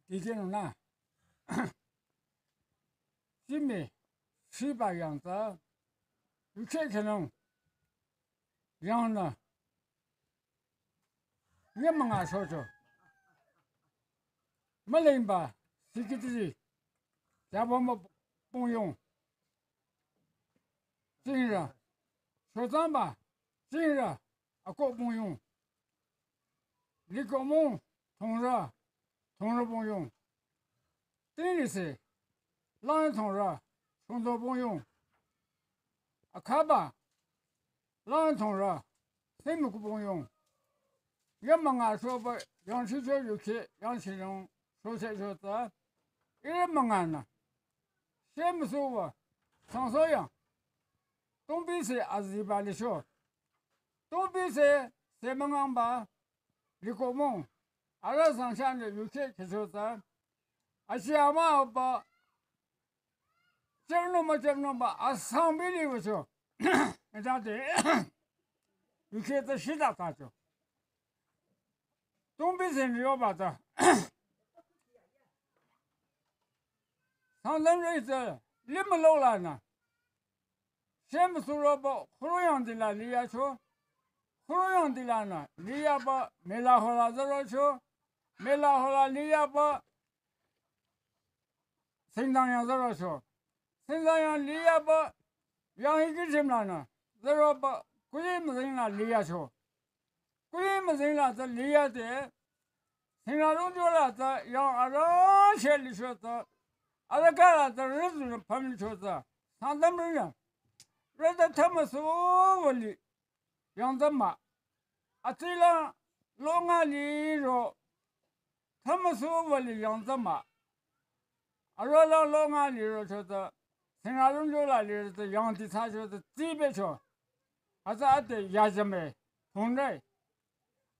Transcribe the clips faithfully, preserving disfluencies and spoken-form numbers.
dikehnung na. Jimih shiba yang tsü, yukheh khenung, yang nü, nyümünga shocho. Mülingba, secretary, jabama pung yung. Jingrü, shozangba, jingrü, akoh pung yung. Likomong, tongrü, tongrü pung yung. Tinglise, lang tongrü, shongdo pung yung. Akhaba, lang tongrü, semiku pung yung. Nyümünga shoba, yangchicho yukheh, yangchinung, shose shotsa. Ihrü münganü. Shemüsuba, sangsoyang. Tongbise aziba licho. Tongbise, semüngangba, likomong. Arüh sangshanü yukheh khechotsü. Ashi ama ba, chemnungba chemnungba, asangbi liwücho. Edade, yukheh tsü shida tacho. Tongbise ni yoba tsü. Sangdang rei tsü, limülo lanü. Shemüsuroba, khuruyang dila liyacho. Khuruyang dilanü, liyaba, mela hola zerocho. Mela hola liyaba, singdang yang zerocho. Singdang yang liyaba, yang hiki chimlanü, zeroba, kuyi müzingla liyacho. Kuyi müzingla tsü liyade, singa rungjola tsü yang arüh she licho tsü, arüh kala tsü rüzünü pamlicho tsü, sangdam rünyang. Rüta thamüsu wüli, yang tsü mah. Atsila longa liro, thamüsu wüli yang tsü mah. Arüh la longa liro chotsü, singa rungjola liro tsü yang ti thsa chotsü, tsibecho. Hütsü ade yajame, tongrü.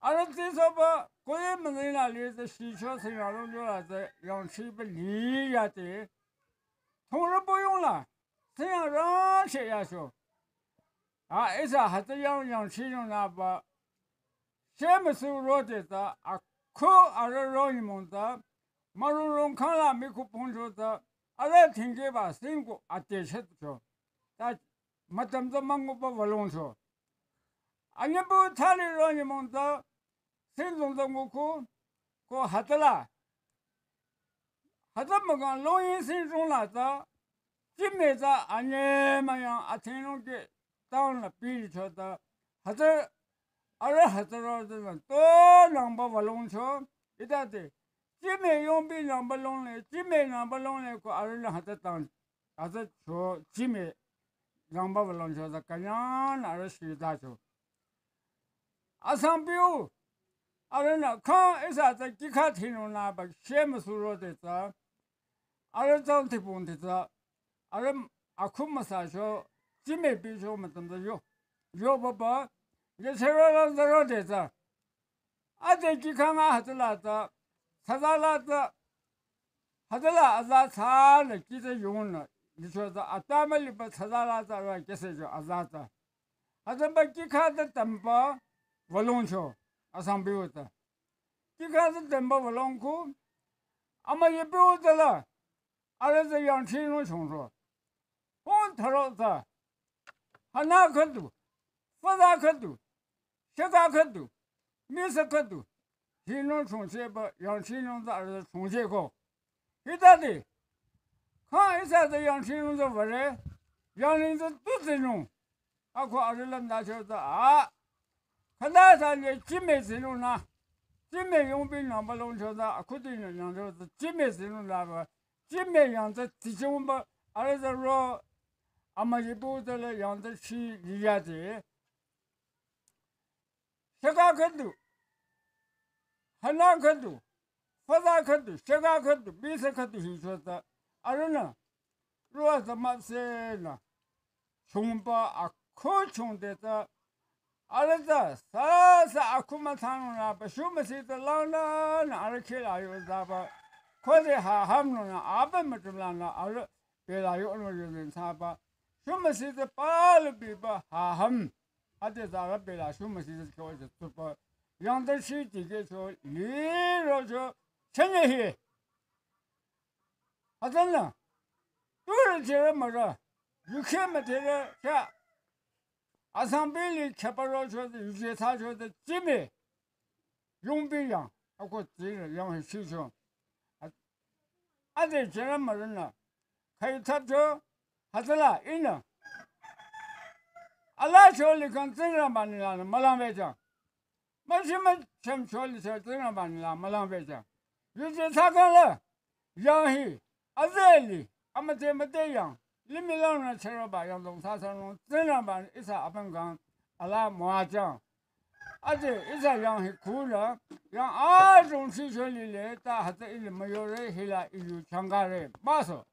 Arüh tsisoba, kuyi müzingla liro tsü shicho singa rungjola tsü, yangchiba liyade. Tongrü pung yungla, singa rangche yacho. A ihsa hütsü yang yangchinung nüba, shemüsurode tsü, akhu arüh ronyimong tsü, mürürong khangla miku pungcho tsü, arüh tingkeba singku ade chetcho. Ta mütam tsü münguba wülongcho. Anyübu thali ronyimong tsü, singzong tsü nguko, ko hütsüla. Hütsü mükang longyi singzongla tsü, jimih tsü anyemüyang atingnung ke tangla pilicho tsü, hütsü, arüh hütsü ro tsü to nangba wülongcho, idade, jimih yongbi nangba longle, jimih nangba longle ko arühnü hütsü tang, hütsü cho, jimih nangba wülongcho tsü künyangnü arüh shitacho. Asangpiu, arühnü khang ihsa tsü kikha thinung nüba shemüsurode tsü, arüh tsang tipung ti tsü, arüh akhu müsacho, jimih bicho mütam tsü yo, yobaba, yecherolang zerode tsü. Ade kikha nga hütsüla tsü, tsazala tsü, hütsüla aza tsala kih tsü yongnü, licho tsü, atama liba tsazala tsü arüh kihsecho aza tsü. Hütsüba kikha tsü tamba wülongcho, asangpiu tsü. Kikha tsü tamba wülongko, ama yipiu tsüla, arüh tsü yangchinung chongcho. Hung tharo tsü, hana khüdu, fada khüdu, sheka khüdu, misa khüdu, hinung chongcheba, yangchinung tsü arüh chongcheko. Hitade, khang ihsa tsü yangchinung tsü würe, yangling tsü tu tsinung. Ako arüh la nücho tsü a. Khüta thali jimih tsinung nü. Jimih yongbi nangba longcho tsü, akhuti nü yangcho tsü, jimih tsinung nüba. Jimih yang tsü tichungba, arüh tsü ro, ama yipiu tsüla yang tsü shi liyade. Sheka khüdu, hana khüdu, fada khüdu, sheka khüdu, bisa khüdu hicho tsü, arühnü, ruwa tsü müpsehnü, chungba akhu chungde tsü, arüh tsü, sasa akhu mütsanung nüba, shumüsi tsü langnü, arüh kihla yo tsüba, khode hahamnung nü, abe mütümlanü, arüh, bela yonung yonung tsüba, shumüsi tsü palu biba, haham. Ade tsü arüh bela shumüsi tsü kyo tsü tsuba. Yang tsü shi dikehcho, lirocho, chenye hi. Hütsünü, turü jere mürü, yukhe müdhere sha, asang bili kheparo chode, yuje tha chode, jime, yungbi yang, ako jire yang hi shicho. A-, ade jere mürünü, khai thapcho, hütsüla ihnü. Ala cho likhang Tsingrangba nü lanü mülang becha. Müshi müchem cho li cho Tsingrangba nü la mülang becha. Yuje tha kang la, yang hi, azeli, amüte müte yang, limih langnü chereba yangdong thsa thsanung Tsingrangba nü ihsa apüm kang, ala müwajang. Ade ihsa yang hi khula, yang azong shicho lile, ta hütsü ili müyore hila iyu changkare, maso.